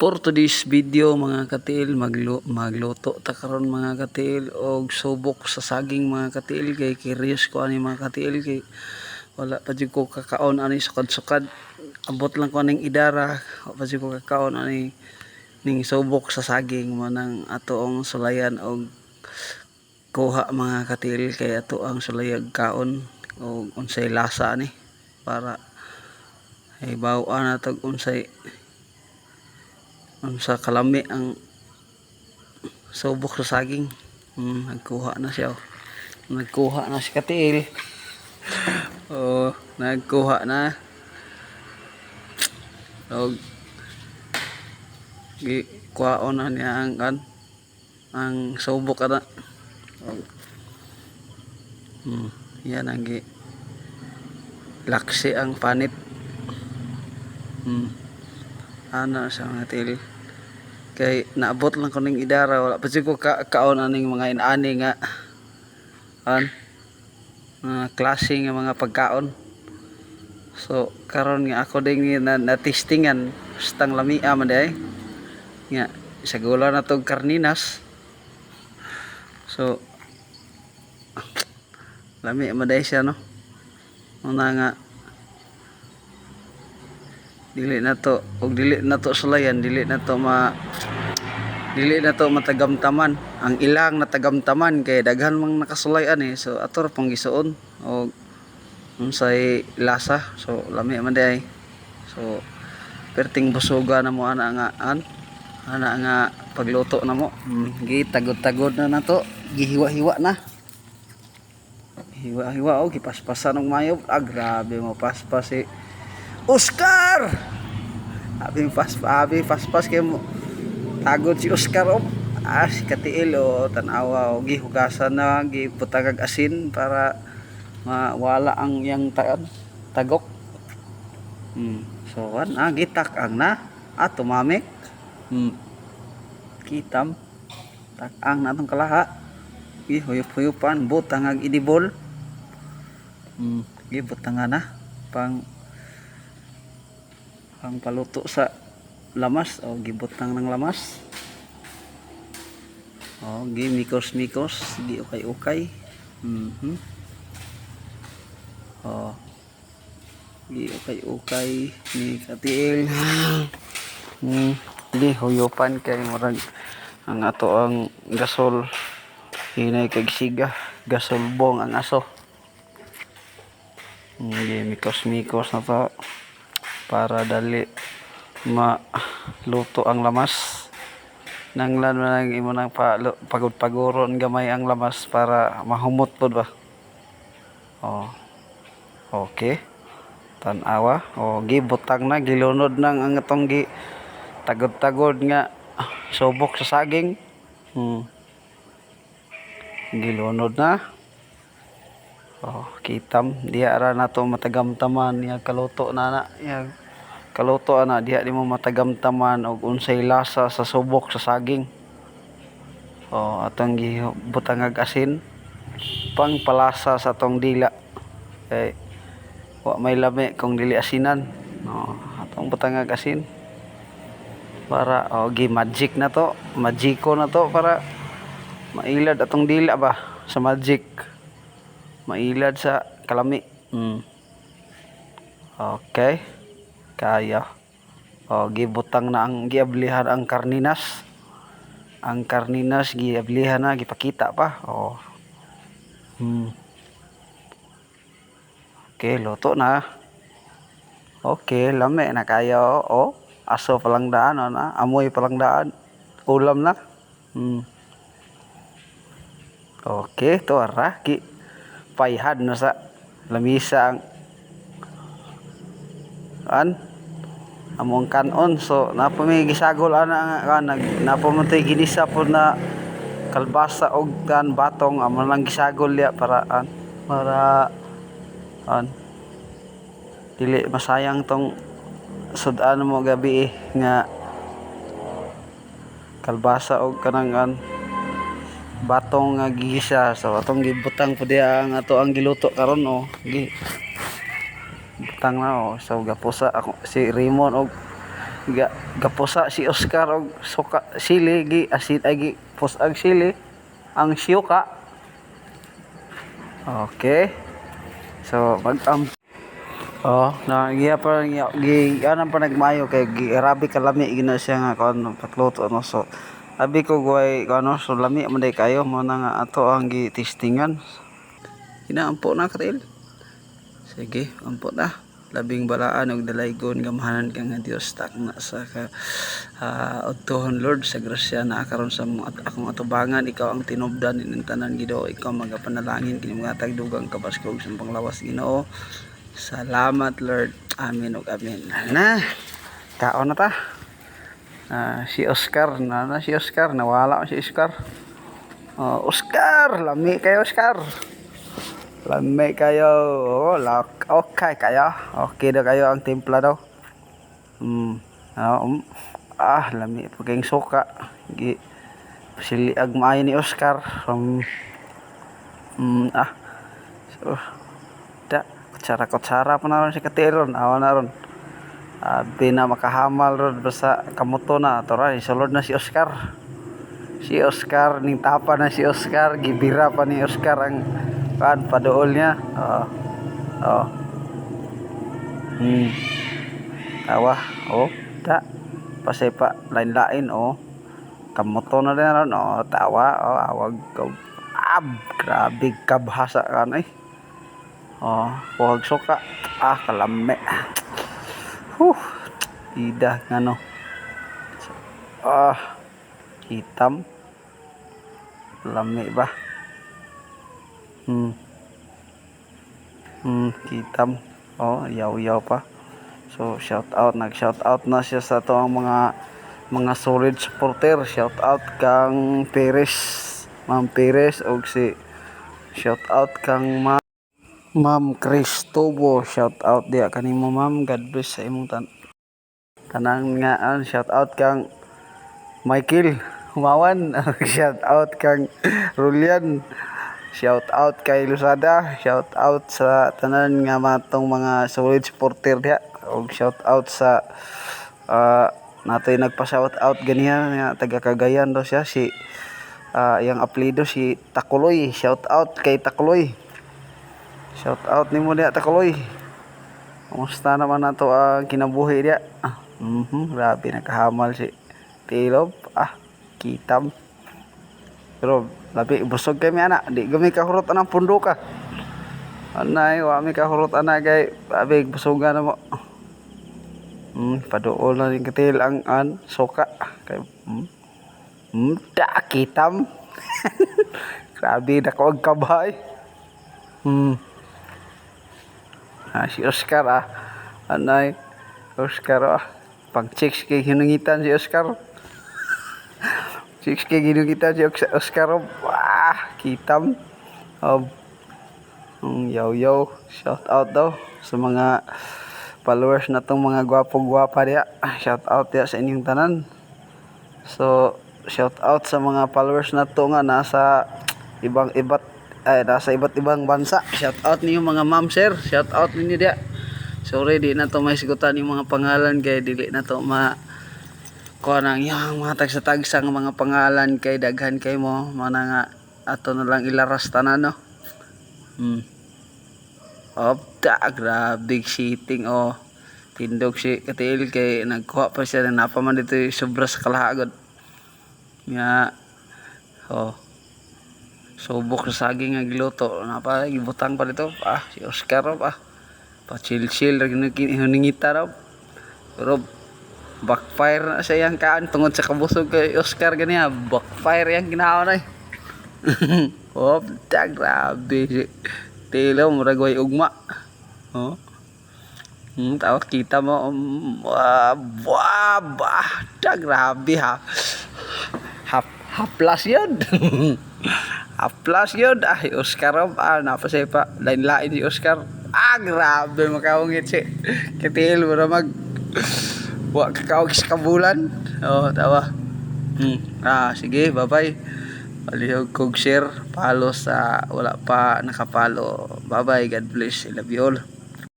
For today's video, mga katiil, magluto ta karon, mga katiil, og subok sa saging, mga katiil, kay curious ko ani, mga katiil, kay wala pa jud ko kakaon ani sukad-sukad. Abot lang ko aning idara, wa pa jud ko kakaon ani ning subok sa saging. Mo nang atoong sulayan og kuha, mga katiil, kay ato ang sulayag kaon og unsay lasa ani para hibaw-an nato unsay unsa kalami ang subok sa saging. Nagkuha na siya, oh. Nagkuha na si katiil. Oh, nagkuha na. Og gi kuhaon na niya ang subok ana. Og, yan ang gi laksi ang panit. Ana sa mga tiil. Kay naabot lang ko ning idara, wala pa jud ko kaon aning mga inani nga an mga klase nga mga pagkaon. So karon nga ako din na testingan bastang lamia man diay. Nga sagula na tog karninas. So lami man diay siya, no. Una nga dili na to og dili na to sulayan, dili na to matagamtaman ang ilang natagamtaman kay daghan mang nakasulay ani. So ato ra pong gisuon og unsay lasa. So lami man diay. So perting busuga na mo ana nga an ana nga pagluto na mo. Gitagod-tagod na nato, gihiwa-hiwa na, hiwa-hiwa og gipaspasan og mayo. Ah, grabe mo paspas si Oscar. Abi paspas, abi paspas kay mo tagod si Oscar, oh. Ah, si Katiil, oh, tan-awa, oh, gihugasan na, gibutangag asin para mawala ang iyang tagok. So kan, ah, gitak ang na. Ah, tumamik. Kitam. Tak-ang na atong kalaha. Gi huyop-huyupan, butang ag idibol. Gibutangan na pang paluto sa lamas o gibutang ng lamas. Oh, gi mikos-mikos, gi ukay-ukay. Oh. Gi ukay-ukay ni Katiil. Gi huyupan kay murag ang ato ang gasol hinay kag siga, gasulbong ang aso. Gi mikos-mikos na to para dali maluto ang lamas. Nanglan man ang imo nang pagod-paguron gamay ang lamas para mahumot pod ba. Oh. Okay. Tan-awa. Oh, gibutang na, gilunod nang ang atong gi tagod-tagod nga subok sa saging. Gilunod na. Oh, kitam diha ra nato matagamtaman niya kaluto na na. Ya kaluto ana diha nimo matagamtaman og unsay lasa sa subok sa saging. Oh, atong gibutangag asin pangpalasa sa atong dila. Kay wa may lami kung dili asinan. Oh, atong butangag asin para, oh, gi magic na to, magiko na to para mailad atong dila ba sa magic. Mailad sa kalami. Okay. Kaya. Oh, gibutang na ang giablihan ang karninas. Ang karninas giablihan na, gipakita pa. Oh. Okay, luto na. Okay, lami na kayo. Oh, aso palang daan, oh, na. Amoy palang daan. Ulam na. Okay, to ara ki payhad na sa lamisa ang an among kanon. So napa may gisagol ana nga kan napa man to'y ginisa pod na kalbasa og kan batong, amo lang gisagol ya para an para an dili masayang tong sud-an mo gabi eh, nga kalbasa og kanang an batong nga gigisa. So atong gibutang po diha ang ato ang giluto karon, oh, gi butang na, oh. So gapusa ako si Raymond og Ga, gapusa si Oscar og suka sili gi asin ay gi pusag sili ang siyuka. Okay. So mag oh, na giya pa gi anang pa nagmayo kay gi grabe kalami gina siya nga kuan pagluto, no. So abi ko guway ano, so lami man day kayo mo na nga ato ang gi testingan. Kinaampo na, Katil. Sige, ampo na. Labing balaan og dalaygon, gamhanan ka nga Dios, takna sa ka udtohon, Lord, sa grasya na karon sa mga akong atubangan. Ikaw ang tinubdan ning tanan, Ginoo. Ikaw magapanalangin kini mga tagdugang kabaskog sa panglawas, Ginoo. Salamat, Lord. Amen ug amen. Na kaon na ta. Ah, si Oscar na na si Oscar, nawala si Oscar. Oh, Oscar, lami kayo, Oscar. Lami kayo. Oh, okay kayo. Okay daw kayo ang timpla daw. Ah, ah, lami pa kayong suka. Gi siliag maayo ni Oscar. Ah. So, da, kutsara kutsara pa na ron si Katiron. Awa na ron. Abi na makahamal ron basta kamuto na. Tora, isulod na si Oscar. Si Oscar ning tapa na si Oscar, gibira pa ni Oscar ang kan paduol niya. Oh. Oh. Tawa. Oh, da. Pasay pa lain-lain, oh. Kamuto na din ron. Oh, tawa. Oh, awag ko. Ab, grabe kabhasa kan eh. Oh, kuhag suka. Ah, kalame. Huh. Ida ngano. Ah, hitam. Lami ba? Kitam. Oh, yaw-yaw pa. So, shout out, nag shout out na siya sa ato ang mga solid supporter. Shout out kang Perez, Ma'am Perez og si shout out kang Ma'am Cristobo. Shout out diya kanimo, ma'am. God bless sa imong tanang nga shout out kang Michael Humawan. Shout out kang Rulian. Shout out kay Lusada. Shout out sa tanan nga matong mga solid supporter diha. Og shout out sa natoy nagpa-shout out ganiha nga taga Cagayan daw siya, si iyang apelyido si Takuloy. Shout out kay Takuloy. Shout out nimo diha, Takuloy. Kumusta naman nato ang kinabuhi diha? Ah, grabe nakahamal si Tilob. Ah, kitam. Pero labi busog kay mi ana, di gami kahurot anang punduka. Anay, wa mi kahurot ana kay abi busogan na mo. Paduol na rin katil ang an suka kay da kitam. Grabe dako ang kabay. Ah, si Oscar ah. Anay, Oscar ah. Pang chicks kay hinungitan si Oscar. Chicks kay hinungitan si Oscar. Oh. Wah, kitam. Oh, yaw yaw. Shout out daw sa mga followers na tong mga gwapo-gwapa diya. Shout out diya sa inyong tanan. So, shout out sa mga followers na to nga nasa ibang iba't ay nasa iba't ibang bansa. Shout out ninyo, mga ma'am, sir. Shout out ninyo diya. Sorry, di na to maisgutan yung mga pangalan kay dili na to ma kuha nang yung mga tagsa-tagsa nga mga pangalan kay daghan kay mo mana nga ato na lang ilaras tanan, no. Opta, grabe sitting, oh. Tindog si Katiil kay nagkuha pa siya na napa man dito yung sobra sa kalahagod. Nga oh. Subok sa saging nga giluto napa gibutang pa dito. Ah, si Oscar oh, ah. Pa chill chill ra hinungita raw. Pero backfire na sa iyang kaan tungod sa kabusog kay Oscar ganiya. Backfire yang ginaon ay. Oh, da, grabe si Tilo, murag way ugma. Oh. Tawa kita mo wah, wah, bah, da, grabe ha. Haplas yun. Haplas yun. Ay, Oscar, oh, ah, napasay pa. Lain-lain si Oscar. Ah, grabe makaungit si Kitil, mura mag wa kakaog sa kabulan. Oh, tawa. Ah, sige, bye-bye. Palihog kog share, follow sa wala pa nakapalo. Bye-bye. God bless. I love you all.